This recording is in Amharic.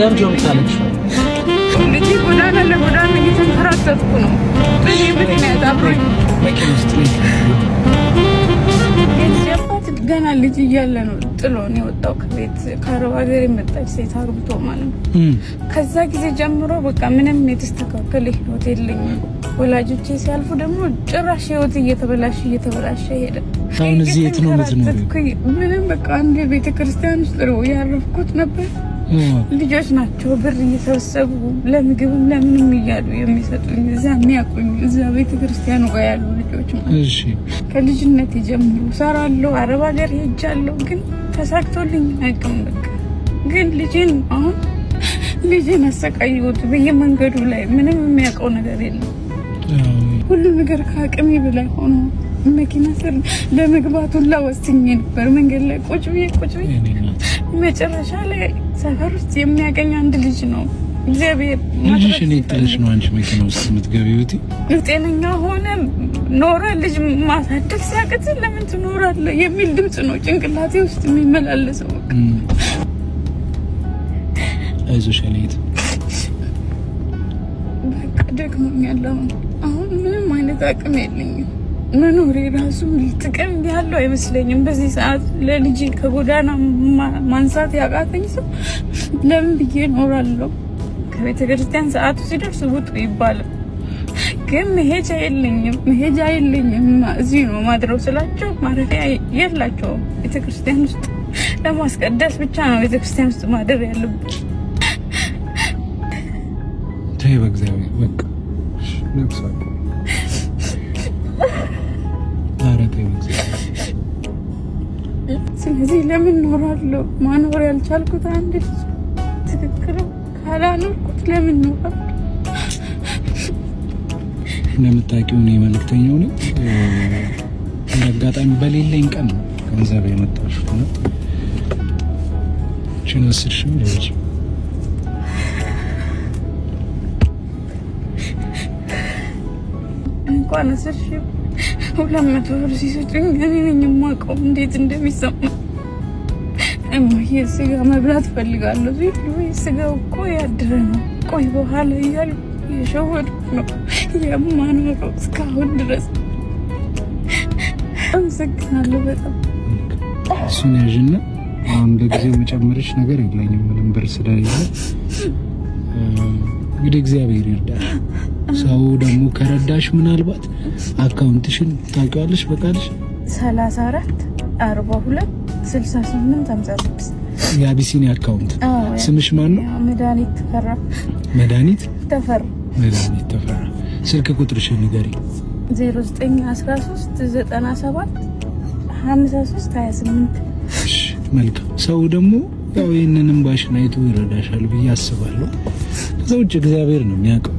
ለምንድን ነው የምታለቅሺው? ልጄ ጎዳና ለጎዳና እየተንከራተትኩ ነው። በእኔ ምክንያት አብሮኝ መኪና ውስጥ ነኝ። የልጅ አባት ገና ልጅ እያለ ነው ጥሎን የወጣው ከቤት፣ ከአረብ ሀገር የመጣች ሴት አግብቶ ማለት ነው። ከዛ ጊዜ ጀምሮ በቃ ምንም የተስተካከለ ህይወት የለኝም። ወላጆቼ ሲያልፉ ደግሞ ጭራሽ ህይወት እየተበላሸ እየተበላሸ ሄደ። አሁን እዚህ የት ነው የምትኖሪው? እየተንከራተትኩኝ ምንም በቃ አንድ ቤተ ክርስቲያን ውስጥ ነው ያረፍኩት ነበር። ልጆች ናቸው ብር እየሰበሰቡ ለምግብም ለምንም እያሉ የሚሰጡኝ፣ እዛ የሚያውቁኝ፣ እዛ ቤተ ክርስቲያኑ ጋር ያሉ ልጆች ማለት ነው። ከልጅነት ጀምሮ ሰራለሁ፣ አረብ ሀገር ሄጃለሁ፣ ግን ተሳክቶልኝ አያውቅም። በቃ ግን ልጄን አሁን ልጄን አሰቃየሁት በየመንገዱ ላይ፣ ምንም የሚያውቀው ነገር የለም። ሁሉ ነገር ከአቅሜ በላይ ሆኖ መኪና ስር ለመግባት ሁላ ወስኜ ነበር። መንገድ ላይ ቁጭ ብዬ ቁጭ ብዬ የኔ እናት። መጨረሻ ላይ ሰፈር ውስጥ የሚያገኝ አንድ ልጅ ነው እግዚአብሔር ማትረፍ ልጅሽን የት ጥለሽ ሲፈልግ ነው አንቺ መኪና ውስጥ የምትገቢው? እህቴ? ጤነኛ ሆነ ኖረ ልጅ ማሳደግ ሲያቅት ለምን ትኖራለህ የሚል ድምፅ ነው ጭንቅላቴ ውስጥ የሚመላለሰው። በቃ አይዞሽ የኔ እህት። በቃ ደክሞኛል። አሁን አሁን ምንም አይነት አቅም የለኝም። መኖሬ ራሱ ጥቅም ያለው አይመስለኝም። በዚህ ሰዓት ለልጄ ከጎዳና ማንሳት ያቃተኝ ሰው ለምን ብዬ እኖራለሁ? ከቤተ ክርስቲያን ሰዓቱ ሲደርስ ውጡ ይባላል፣ ግን መሄጃ የለኝም፣ መሄጃ የለኝም። እዚህ ነው ማድረው ስላቸው ማረፊያ የላቸውም። ቤተ ክርስቲያን ውስጥ ለማስቀደስ ብቻ ነው ቤተ ክርስቲያን ውስጥ ማደር ያለብን። ተይ በእግዚአብሔር፣ በቃ ነፍስ። ኧረ ተይ በእግዚአብሔር። ስለዚህ ለምን እኖራለሁ? ማኖር ያልቻልኩት አንድ ልጅ ትክክል ካላኖርኩት ለምን እኖራለሁ? እንደምታውቂው እኔ መልእክተኛው ነኝ። እንደ አጋጣሚ በሌለኝ ቀን ነው ገንዘብ የመጣሽው እና ይህችን 10,000 ብር ያዥ። እንኳን 10,000፣ 200 ብር ሲሰጡኝ እኔ ነኝ የማውቀው እንዴት እንደሚሰማ። እማዬ ስጋ መብላት እፈልጋለሁ ሲል ወይ ስጋው እኮ ያድረ ነው፣ ቆይ በኋላ እያልኩ የሸወድኩ ነው የማኖረው እስካሁን ድረስ። አመሰግናለሁ በጣም። እሱን ያዥና አሁን ለጊዜው መጨመርሽ ነገር የለኝም ምንም ብር ስለሌለ፣ እንግዲህ እግዚአብሔር ይርዳሽ። ሰው ደግሞ ከረዳሽ ምናልባት account ሽን ታውቂዋለሽ በቃልሽ? 34 42 68 56። የአቢሲኒያ account። ስምሽ ማን ነው? መድኃኒት ተፈራ። መድኃኒት ተፈራ። መድኃኒት ተፈራ። ስልክ ቁጥርሽን ንገሪኝ። 0913 97 53 28። እሺ፣ መልካም። ሰው ደግሞ ያው ይህንን እንባሽን አይቶ ይረዳሻል ብዬ አስባለሁ። ከዛ ውጭ እግዚአብሔር ነው የሚያውቀው።